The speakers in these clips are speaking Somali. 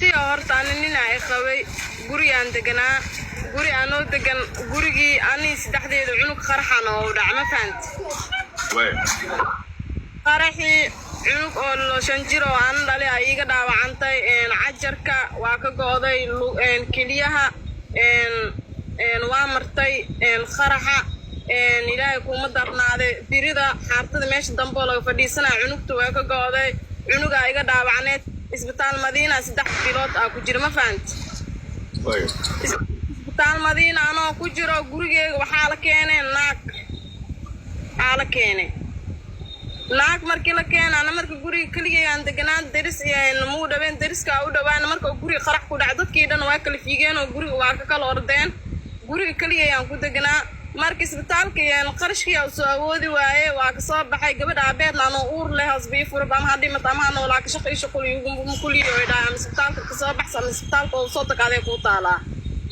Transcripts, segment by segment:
Tiyo horta ani nin ay qabay, gurigaan deganaa, guri anoo degan, gurigii ani saddexdeeda cunug qaraxan oo dhac, ma fahant? Waay. Qaraxii cunug oo 5 jir oo aan dhalay ay iiga dhaawacantay, cajarka waa ka go'day, keliyaha waa martay qaraxa. Ilaahay kuuma darnaade, birida xaartada meesha dambe oo laga fadhiisanaya cunugta waa ka go'day, cunugaa iga dhaawacneed. Isbitaal Madiina 3 bilood aa ku jira, ma fahant? Waay. Isbitaal Madiina anoo ku jiro, gurigeyga waxaa la keenay naag, waxaa la keenay naag. Markii la keena, ana marka guriga keligeygaan deganaan, deris muu dhaween, deriskaa u dhawaan. Marka guriga qarax ku dhac, dadkii dhan waa kala fiigeen oo guriga waa ka kala ordeen, guriga keligeygaan ku deganaa. Marka isbitaalka qarashkii aa soo awoodi waaye, waa kasoo baxay. Gabadha aabeedna anoo uur leh hasbii furab ama ha dhimat ama ha noolaa, ka shaqo ii shuqul kuliyo ay dhahay, ama isbitaalka kasoo baxsa ama isbitaalka oo soo tagaaday kuu taalaa.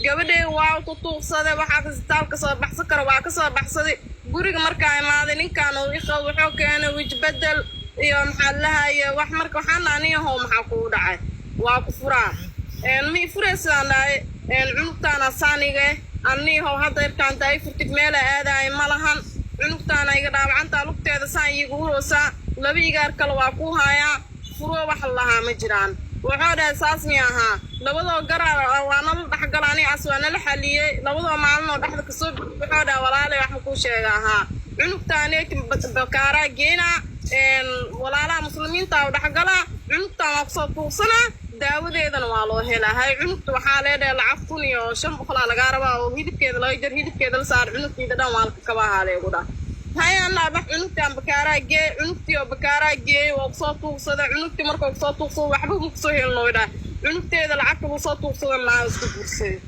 Gabadhay waa tutuuqsaday, waxaa isbitaalka soo baxsan kara waa kasoo baxsaday. Guriga markaa imaaday, ninkaan uu iqabo wuxuu keenay wijbedel iyo maxaa lahaye wax. Marka waxaan dhahay, "Niyahow, maxaa kugu dhacay? Waa ku furaa." "Ma i furaysidaan," dhahay. "Cunugtaana saanige aniyahow, hadda irkaanta ay furtid meela aadaaya ma lahan. Cunugtaana iga dhaawacantaa, lugteeda saan iigu huroosaa, laba igaar kale waa kuu haayaa, furo wax lahaa ma jiraan." Wuxuu dhahay, "Saas mi ahaa?" Labadoo garaa waa nala dhexgala, ani as waa nala xaliyey. Labadoo maalin oo dhexda kasoo, wuxuu dhahay, "Walaalay, wax ma kuu sheega ahaa? Cunugtaaneeti bakaaraa geenaa, walaalaha muslimiinta u dhexgalaa, cunugtaan waa kusoo tuugsanaa, daawadeedana waa loo helaa. Hay, cunugta waxaa leedhahay lacag 1500 aa lagaa rabaa oo hilibkeeda laga jar, hilibkeeda la saar, cunugtiida dhan waa laka kabahaa." Leegu dhah, "Hayanaa bax, cunugtaan bakaaraa geey." Cunugtii oo bakaaraa geeyey waa kusoo tuugsada. Cunugtii markuu kusoo tuugsado, waxba ma kusoo helin dhaha. Cunugteeda lacagta lagu soo tuugsada, naag isku guursaday.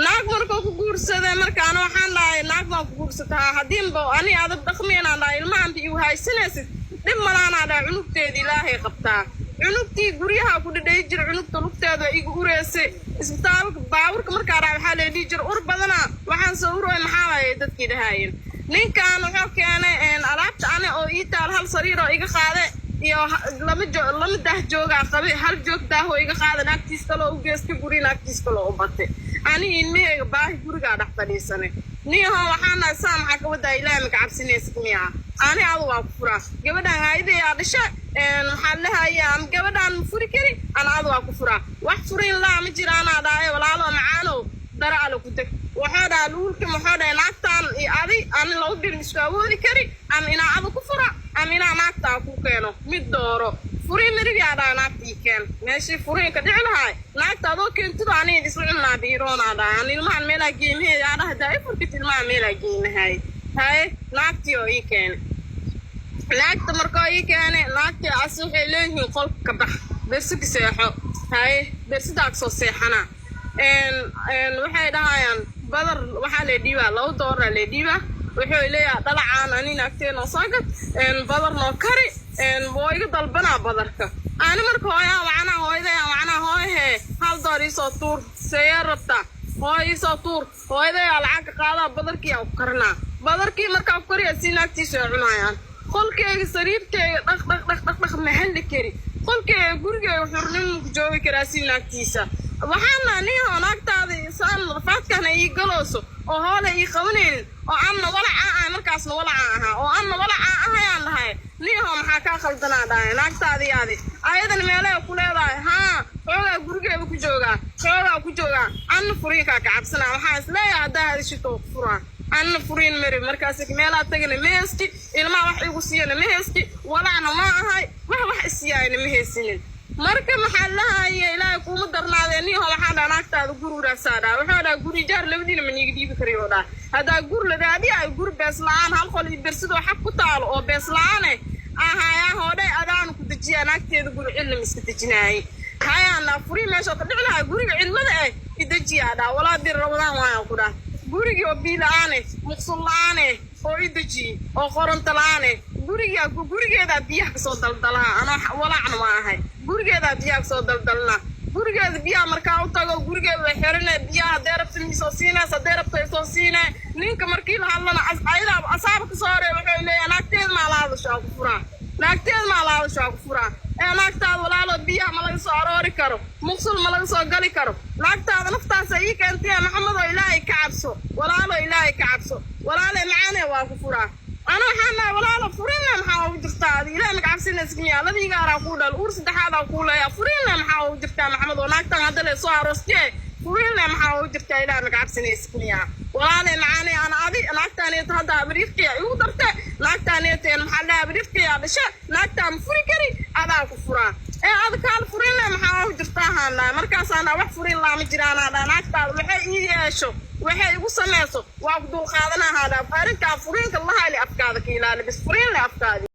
Naag markuu ku guursaday, marka ana waxaan dhahay, "Naag baan ku guursataa, haddiinba ani adag dhaqmeenaan," dhahay, "ilmahanba iu haysanaysid, dhib malaanaa," dhahay. "Cunugteeda Ilaahay qabtaa." Cunugtii guryaha ku dhadhay jira, cunugta lugteeda igu ureysay. Isbitaalka baaburka markaa dhaca, waxaa la dhihi jira ur badanaa. Waxaan soo urooy maxaa waaye? Dadkii dhahaayeen. Ninkan wuxuu keenay alaabta ani oo ii taal, hal sariir oo iga qaade iyo lama lama daah joogaa qabe, hal joog daahoo iga qaada, naagtiis kaloo u geystay guri, naagtiis kaloo u batay. Ani ilmaheyga baahi gurigaa dhex fadhiisanay. Niyaho, waxaan dhahay, "Saa maxaa ka wadaa? Ilaahay maka cabsinaysid miyaa? Ani adu waa ku furaa. Gabadhan haayadeyaa dhasha, maxaa lahaya, ama gabadhaan ma furi kari, ana adu waa ku furaa. Wax furin laa ma jiraanaa," dhahay. "Walaalo macaanow, dara ala ku deg." Wuxuu dhaha luulka, muxuu dhahay, "Naagtaan iyo adi ani laba bil isku awoodi kari. Ama inaa adu ku fura ama inaa naagtaa ku keeno, mid dooro." "Furin mirigaa," dhaha, "naagtii keen." Meeshii furiinka dhici lahaay, naagta adoo keentido aniga isla cunaa biiroonaa, dhaha. "Ani ilmahan meelaa geemaheeda," aa dhaha. "Hadaa i furkit, ilmaha meelaa geynahay." Haye, naagtii oo ii keenay. Naagta markoo ii keenay, naagtii as waxay leeyihiin, "Qolka ka bax, bersi ka seexo." Haye, bersidaa kasoo seexanaa. Waxay dhahayaan, badar waxaa lee dhiibaa, $2 lee dhiibaa. Wuxuu leeyahay, "Dhalacaan ani naagtee noo soo gad, badar noo kari." Woo iga dalbanaa badarka. Ani marka hooyaa wacanaa, hooyadaya wacanaa, "Hooyahee, $1 iisoo tuur, seeyee rabtaa? Hooy, iisoo tuur." Hooyadayaa lacag ka qaadaa, badarkii aa ku karinaa. Badarkii markaa ku kariya, si naagtiisu ay cunayaan. Qolkeyga, sariirteyga dhaq dhaq dhaq dhaq dhaq, ma halli kari. Qolkeyga, gurigeyga xurnimo ku joogi karaa si naagtiisa. Waxaana niho, naagtaada saan nadafaadkana ii galooso oo hoole ii qabanaynin oo anna walacaa ah, markaasna walacaa ahaa oo anna walacaa ahayaan dhahay, "Niho, maxaa kaa khaldanaa?" dhahay. "Naagtaadii adi ayadana meelay ku leedahay, haa, xoogaa gurigeeda ku joogaa, xoogaa ku joogaa." Anna furiinkaa ka cabsanaa. Waxaan isleeyahay, haddaa hadishito ku furaa. Anna furiin mari markaas, meelaa tagana ma haysti, ilmaha wax igu siiyana ma haysti, walacna ma ahay, wax isiyaayna ma haysinin. Marka maxaa lahaya, Ilaahay kuuma darnaadee, niho, waxaan dhaha, "Naagtaada guri uraasaa," dhaha. Wuxuu dhaha, "Guri jaar labadiina ma niiga dhiibi karayo," dhaha. "Haddaa guri la raadiya, guri bees la-aan, hal qol iyo bersidoo xag ku taalo oo bees la-aane ahayaa hoodhay, adaanu ku dejiyaa. Naagteeda guri cidla ma iska dejinaayay." Hayaan dhaha, furii meeshoo ka dhici lahaa, guriga cidlada eh idejiyaa, dhaha. "Walaa bir Ramadaan waayaan ku dhaha, gurigii oo bii la-aane, muqsul la-aane oo i dejiyey oo qoronto la-aane. Gurigaa gurigeedaa biyaha kasoo daldalaa, anoo walaacna waa ahay, gurigeedaa biyaha kasoo daldalnaa. Gurigeeda biyaha markaa u tago, gurigeeda way xirine biyaha. Haddee rabta isoo siinays, haddee rabta isoo siinay." Ninka markii la hadlana, ayadaa asaaba kasoo horeey, wuxuu leeyahay, "Naagteeda maa la hadasho, aa ku furaa. Naagteeda maa la hadasho, aa ku furaa." Ee naagtaada, walaalo, biyaha ma laga soo aroori karo, muqsul ma laga soo gali karo. Naagtaada naftaasa ii keentay. Maxamedoo, Ilaahay ka cabso, walaalo, Ilaahay ka cabso. Walaale macaane, waa ku furaa. Ana waxaan dhahay, walaalo, furinna maxaa ugu jirtaa? Adi Ilaah maka cabsinaysa miyaa? Ladigaaraa kuu dhal, uur saddexaadaa kuu leeyaa. Furinna maxaa ugu jirtaa, Maxamed oo? Naagtan hadda le soo aroostee, furinna maxaa ugu jirtaa? Ilaah maka cabsinaysa miyaa? Walaale macaane, ana adi naagtaaneeta hadda habaryartiya igu darte. Naagtaaneeta maxaa dhahay, habaryartiyaa dhasha. Naagtaa ma furi kari, adaa ku furaa. Ee ada kaal furinna maxaa ugu jirtaa haan dhahay. Markaasaan dhaha, wax furin laa ma jiraanaa dhaha. Naagtaada waxay ii yeesho, waxay igu samayso, waa ku dulqaadanahaa dhaha. Arrinkaa furinka lahayli, afkaada ka ilaali bis, furinle afkaadi.